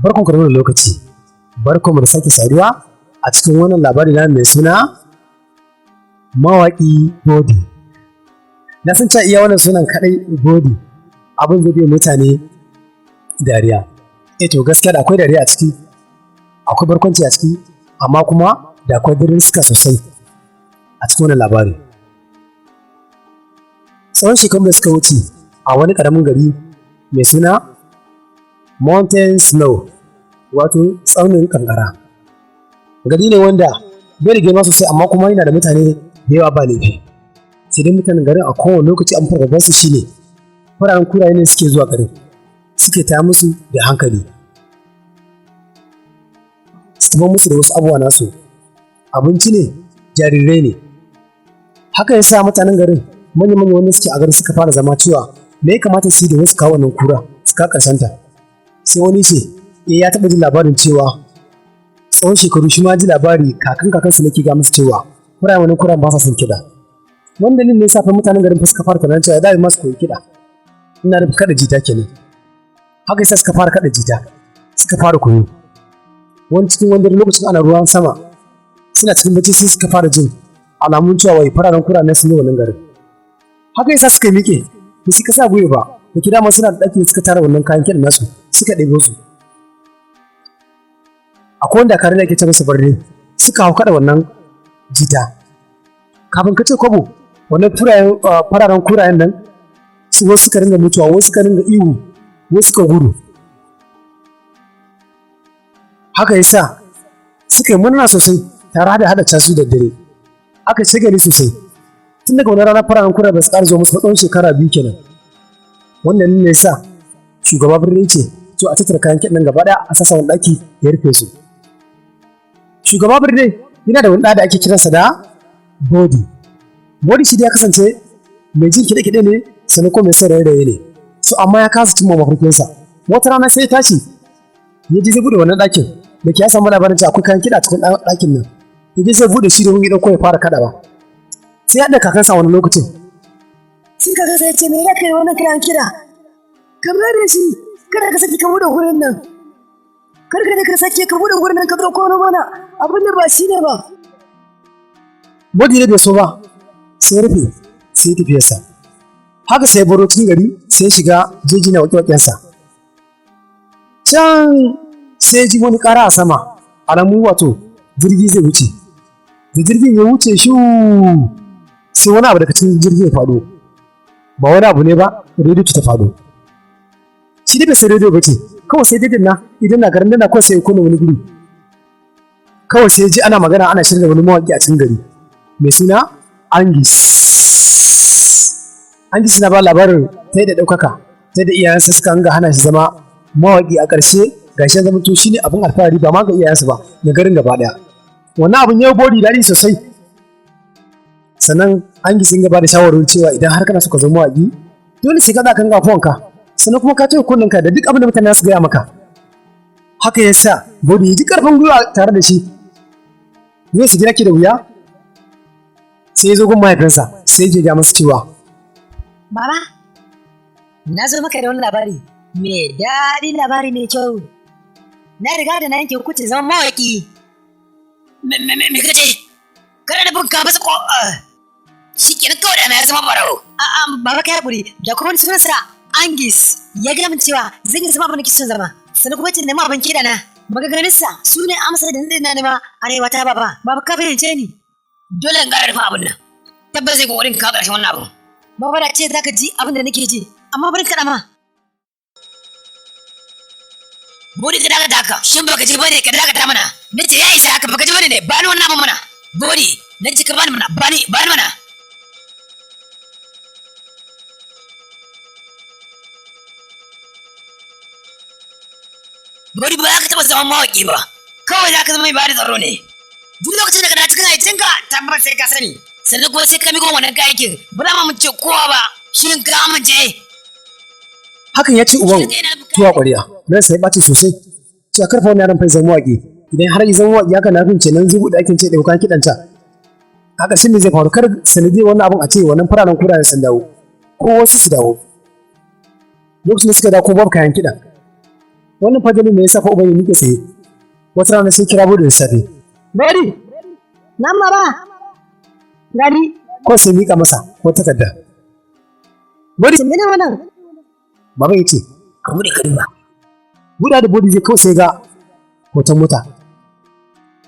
Barkanku da wannan lokaci, barkanmu da sake saduwa a cikin wannan labari na mai suna Mawaƙi Body. Na san cewa iya wannan sunan kaɗai, Body, abin zai bai mutane dariya. Eh to, gaskiya da akwai dariya a ciki, akwai barkwanci a ciki, amma kuma da akwai darussa sosai a cikin wannan labari. Tsawon shekarun da suka wuce, a wani ƙaramin gari mai suna Mountain Snow, wato tsaunin ƙanƙara. Gari ne wanda bai da girma sosai, amma kuma yana da mutane da yawa, ba laifi. Sai dai mutanen garin a kowane lokaci an fargabarsu shi ne fararen kuraye ne suke zuwa garin, suke tayar musu da hankali. Su tafi musu da wasu abubuwa nasu, abinci ne, jarirai ne. Haka ya sa mutanen garin, manya-manya wanda suke a garin, suka fara zama cewa me ya kamata su yi domin su kawo wannan kura, su kawo ƙarshenta. Sai wani ce, eh, ya taɓa jin labarin cewa tsawon shekaru shi ma ji labari, kakan kakansu nake ga musu cewa kurayen, wannan kuran ba sa son kiɗa. Wannan dalilin ne ya sa fa mutanen garin fa suka fara tunanin cewa za a yi masu koyi kiɗa. Ina nufin kaɗa jita kenan. Haka yasa suka fara kaɗa jita, suka fara koyo. Wani cikin wani dare, lokacin ana ruwan sama, suna cikin bacci sai suka fara jin alamun cewa wai fararen kuranen sun yi wannan garin. Haka yasa suka miƙe, ba su kasa gwiwa ba, da ke dama suna da ɗaki, suka tara wannan kayan kiɗan nasu, suka ɗebo su. Akwai wanda kare da ake ce masa Barde, suka hau kaɗa wannan jita. Kafin ka ce kwabo, wannan fararen kurayen nan su wasu suka ringa mutuwa, wasu suka ringa ihu, wasu suka gudu. Haka yasa suka yi murna sosai tare da haɗa casu da dare. Aka shagali sosai. Tun daga wani rana fararen kura ba su ƙara zuwa musu tsawon shekara 2 kenan. Wannan ne yasa shugaba birni ce to a tattara kayan kiɗan gaba ɗaya a sassa wani ɗaki ya rufe su. Shugaba birni yana da wani ɗa da ake kiransa da Body. Body shi da ya kasance mai jin kiɗe-kiɗe ne, sannan kuma mai son raye-raye ne. So amma ya kasa cimma mafarkinsa. Wata rana sai ya tashi ya ji zai buɗe wannan ɗakin da ke ya samu labarin cewa akwai kayan kiɗa cikin ɗakin nan. Ya je zai buɗe shi domin ya ɗauko ya fara kaɗawa. Sai ya haɗa kakansa a wani lokacin. Sai kakansa ya ce, "Me za ka yi wannan kayan kiɗa? Ka mayar da shi, kada ka sake ka buɗe wurin nan. Kar ka ka sake ka buɗe wurin nan ka ɗauko wani mana abin da ba shi ne ba." Body ne bai so ba, sai rufe, sai ya tafiyarsa. Haka sai ya baro cikin gari, sai ya shiga jeji na waƙe-waƙensa. Can sai ya ji wani ƙara a sama, alamu wato jirgi zai wuce. Da jirgin ya wuce shu, sai wani abu daga cikin jirgin ya faɗo. Ba wani abu ne ba, rediyo ce ta faɗo. Shi dai bai san rediyo ba ce, kawai sai dai na idan na garin dana, kawai sai ya kona wani guri. Kawai sai ya ji ana magana, ana shirya wani mawaƙi a cikin gari mai suna Angis. Angis na ba labarin ta yadda ɗaukaka, ta yadda iyayensa suka hanga hana shi zama mawaƙi, a ƙarshe gashi ya zama to shine abin alfahari, ba ma ga iyayensa ba, ga garin gaba ɗaya. Wannan abin ya Body daɗi sosai. Sannan Angis ya ba da shawarwari cewa idan har kana so ka zama mawaƙi, dole sai ka tsaya kan ƙafafuwanka, sannan kuma ka cire kunnenka da duk abin da mutane za su gaya maka. Haka ya sa Body ya ji ƙarfin gwiwa tare da shi. Yau su gida ke da wuya, sai ya zo gun mahaifinsa, sai yake gaya masa cewa, "Baba, na zo maka da wani labari mai daɗi, labari mai kyau. Na riga da na yanke hukuncin zama mawaƙi." Me me me kace? Kana nufin ka fasa ko shi kenan kawai da na ya zama barawo. A'a baba, kai hakuri, da kuma wani sunansa Angis ya gaya min cewa zan iya zama abin da son zama. Sannan kuma ce nema abin kiɗa na. Maganganunsa su ne amsa da na nema a rayuwata, baba. Baba, ka fahimce ni. Dole in ƙara rufe abin nan. Tabbas zai kokarin kawo ƙarshen wannan abin. Baba, da ce zaka ji abin da nake ji, amma bari kaɗa ma. Body, ka dakata haka. Shin baka ji bane? Ka dakata mana. Nace ya isa haka, baka ji bane ne? Bani wannan abin mana. Body, nace ka bani mana, bani, bani mana. Body, ba za ka taɓa zama mawaƙi ba. Kawai za ka zama mai bada tsaro ne. Duk lokacin da ka dace cikin aikinka, tabbas sai ka sani. Sannan kuma sai ka miƙo wannan kayakin. Ba za mu amince kowa ba. Shin ka amince? Hakan ya ci uban tuwa ƙwarya, ransa ya ɓaci sosai. Cewa karfa wannan yaron fa zama mawaƙi. Idan har ya zama mawaƙi, haka na nufin kenan zai buɗe ɗakin ce ɗauka kiɗanta. A ƙarshen me zai faru? Kar sanadiyar wannan abun a ce wannan fararen kurayen sun dawo, ko wasu su dawo. Lokacin da suka dawo ko babu kayan kiɗa. Wannan fadalin ne ya sa fa uban ya miƙe tsaye. Wata rana sai kira Bodi da safe. Bari. Nan baba. Gani. Ko sai miƙa masa wata takarda. Bodi. Mene wannan? Baba ya ce, Ka buɗe ka duba. Buɗa da Bodi zai kawai sai ga hoton mota.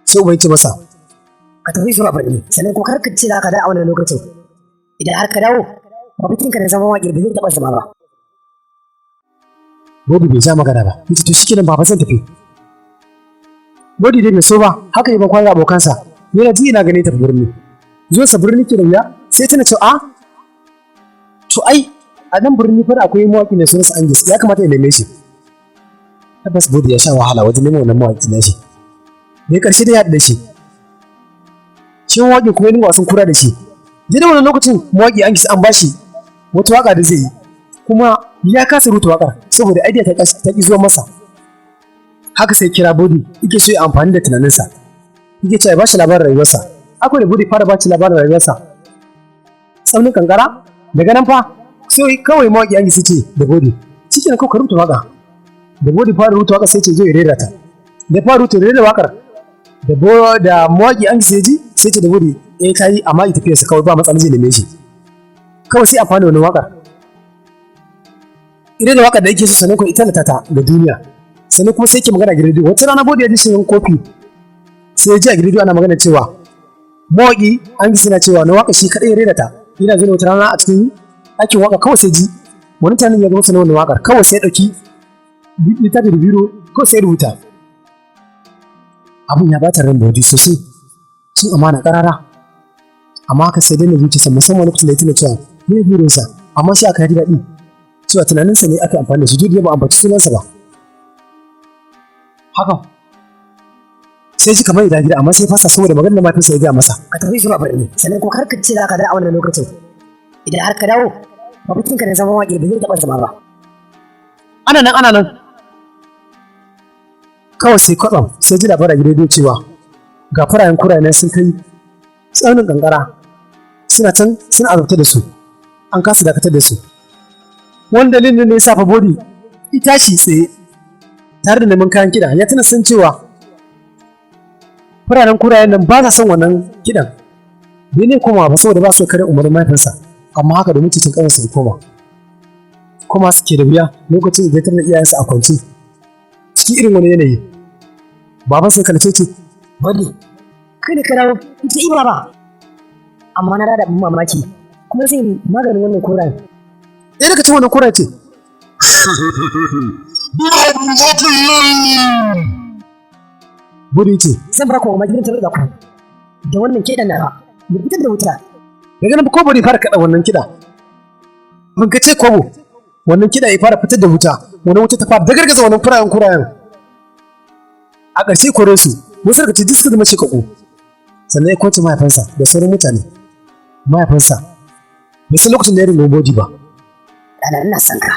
Sai uban ya ce masa, Ka tafi zuwa birni, sannan kuma kar ka ce za ka dawo a wannan lokacin. Idan har ka dawo, mafarkinka na zama mawaƙi ba zai taɓa zama ba. Bodi bai ja magana ba. Yace to shikenan baba zan tafi. Bodi dai bai so ba, haka ya ban kwana abokansa. Yana ji ina ganin tafi birni. Zuwansa birni ke da wuya, sai tana cewa a to ai a nan birni fa akwai mawaƙi mai sunansa Angus, ya kamata ya neme shi. Tabbas Bodi ya sha wahala wajen neman wannan mawaƙi na shi. Da ƙarshe dai ya haɗu da shi. Shi mawaƙin kuma ya dinga wasan kura da shi. Daidai wannan lokacin mawaƙi Angus an bashi wata waƙa da zai yi. Kuma ya kasa rubuta waƙar saboda idea ta ƙi zuwa masa. Haka sai kira Bodi yake so ya amfani da tunaninsa. Yake cewa ya bashi labarin rayuwarsa. Akwai da Bodi fara bashi labarin rayuwarsa. Tsaunin kankara daga nan fa sai kawai mawaƙi Angus ce da Bodi. Cikin kawai ka rubuta waƙa. Da Bodi fara rubuta waƙa sai ce zo ya rera ta. Da fara rubuta rera waƙar da bo da mawaƙi Angus ya ji sai ce da Bodi eh ta yi amma ita tafiyarsa kawai ba matsala zai neme shi. Kawai sai amfani da wannan waƙar. Idan da waƙar da yake so sannan kuma ita ta ta ga duniya. Sannan kuma sai ke magana a rediyo. Wata rana Bodi ya ji shirin kofi sai ya ji a rediyo ana magana cewa mawaƙi Angus yana cewa na waƙa shi kaɗai ya rera ta. Yana zuwa wata rana a cikin ɗakin waƙa kawai sai ji wani tunanin ya zo masa na wannan waƙar kawai sai ya ɗauki littafi da biro kawai sai ya rubuta. Abin ya bata ran Bodi sosai. Cin amana ƙarara. Amma haka sai dai zuciyarsa musamman lokacin da ya tuna cewa me burinsa amma shi aka ji daɗi cewa tunaninsa ne aka amfani da shi duk da ba ambaci sunansa ba. Haka sai ji kamar ya gida amma sai fasa saboda maganar da mahaifinsa ya gaya masa. Ka tafi zuwa birni, sannan kuma kar ka ce za ka dawo a wannan lokacin. Idan har ka dawo, mafarkinka na zama mawaƙi ba zai taɓa zama ba. Ana nan ana nan. Kawai sai kwatsam sai ji labarin a rediyo cewa ga farayen kurayen sun kai tsaunin kankara suna can suna azabtar da su an kasa dakatar da su. Wani dalilin ne ya sa fa Bodi ya tashi tsaye tare da neman kayan kiɗa ya tuna san cewa fararen kurayen nan ba sa son wannan kiɗan. Bai ne koma ba saboda ba su kare umarnin mahaifinsa amma haka domin cikin ƙaninsa ya koma. Kuma suke da wuya lokacin da ya tarar da iyayensa a kwance cikin irin wani yanayi. Baban sai kalce ce, Bodi, kai ne ka dawo, ita iya ba. Amma na da abin mamaki, kuma zai maganin wannan koren. Ɗaya daga cikin wannan koren ce, Bodi ce, Zan bar ku mamaki zan tarar da ku. Da wannan kiɗan nawa, mu fitar da wuta. Daga nan ko Bodi fara kaɗa wannan kiɗa. Ban ka ce kwabo, wannan kiɗa ya fara fitar da wuta, wannan wuta ta fara dagargaza wannan kurayen kurayen. A ƙarshe kore su, wasu daga cikin suka zama shekaku. Sannan ya kwance mahaifinsa da sauran mutane. Mahaifinsa bai san lokacin da ya rungumi Bodi ba. Ɗana ina son ka.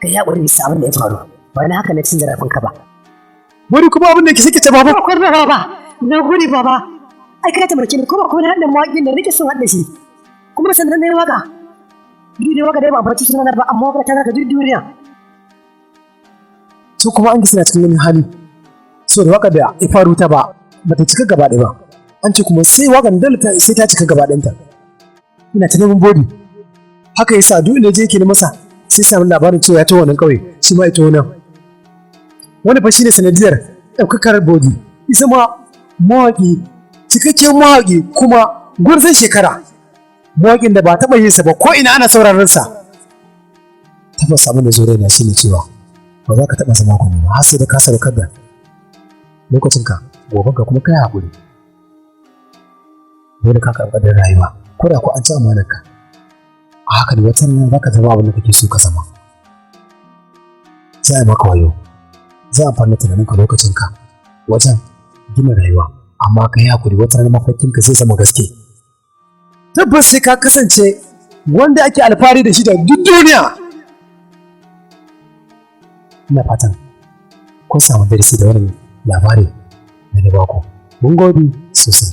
Ka yi haƙuri bisa abin da ya faru. Ba na haka na cin zarafin ka ba. Bodi kuma abin da yake sake ce baba. Akwai baba, na gode baba. Ai ka taimake ni kuma kuma na haɗa mawaƙin da nake son haɗa shi. Kuma sannan na yi waƙa. Duk da waƙa dai ba ambaci sunana ba amma waƙa ta zaka duk duniya. Su kuma an suna cikin wani hali. So da waƙar da ya faru ta ba bata cika gaba ɗaya ba. An ce kuma sai waƙar dole sai ta cika gaba ɗayanta. Ina ta neman Bodi. Haka yasa duk inda je yake masa sai samu labarin cewa ya taho wannan ƙauye shi ma ya taho nan. Wani fa shine sanadiyar ɗaukakar Bodi. Isa ma mawaƙi cikakken mawaƙi kuma gwarzon shekara. Mawaƙin da ba taɓa yin sa ba ko ina ana sauraron sa. Tabbas abin da zo raina shine cewa ba za ka taɓa zama gwani ba har sai da ka sadaukar da lokacinka gobenka kuma kai haƙuri. Dole ka karɓi da rayuwa ko da ko an ci amanarka. A haka ne wata rana za ka zama abin da kake so ka zama. Za a yi maka wayo, za a amfani da tunaninka lokacinka wajen gina rayuwa amma ka yi haƙuri wata rana mafarkinka zai zama gaske. Tabbas sai ka kasance wanda ake alfahari da shi da duk duniya. Ina fatan kun samu darasi da wannan labari da na baku. Mun gode sosai.